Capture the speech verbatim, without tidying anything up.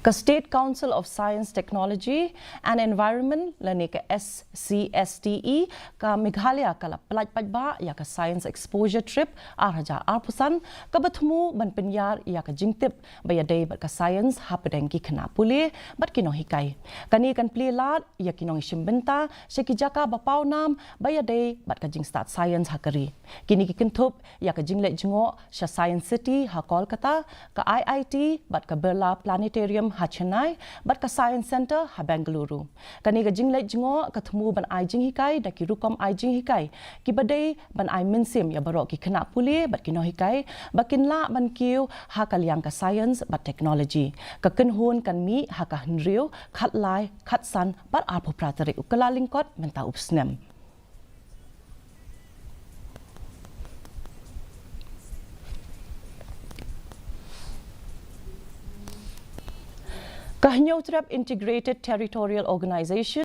Ka State Council of Science, Technology and Environment lane ka S C S T E ka Meghalaya ka la pyllait paidbah ïa ka Science Exposure Trip ar hajar arphew san, kaba thmu ban pynïar ïa ka jingtip ba ïadei bad ka science hapdeng ki khynnah pule bad ki nonghikai. Kane kan plie lad ïa ki nongshim bynta sha ki jaka ba pawnam ba ïadei bad ka jingstad science ha ka ri. Kine ki kynthup ïa ka jingleit jngoh sha Science City ha Kolkata, ka I I T bad ka Birla Planetarium ha Chennai bad ka Science Center ha Bengaluru. Kane ka jingleit jngoh ka thmu ban ai jinghikai da ki rukom ai jinghikai kiba dei ban ai mynsiem ïa baroh ki khynnah pule bad ki nonghikai ba kin lah ban kiew ha ka liang ka science bad technology. Ka kynhun kan mih ha ka hynriew, khatlai, khatsan bad arphew phra tarik u Kyllalyngkot mynta u bsnem. Ka Hynñiewtrep Integrated Territorial Organization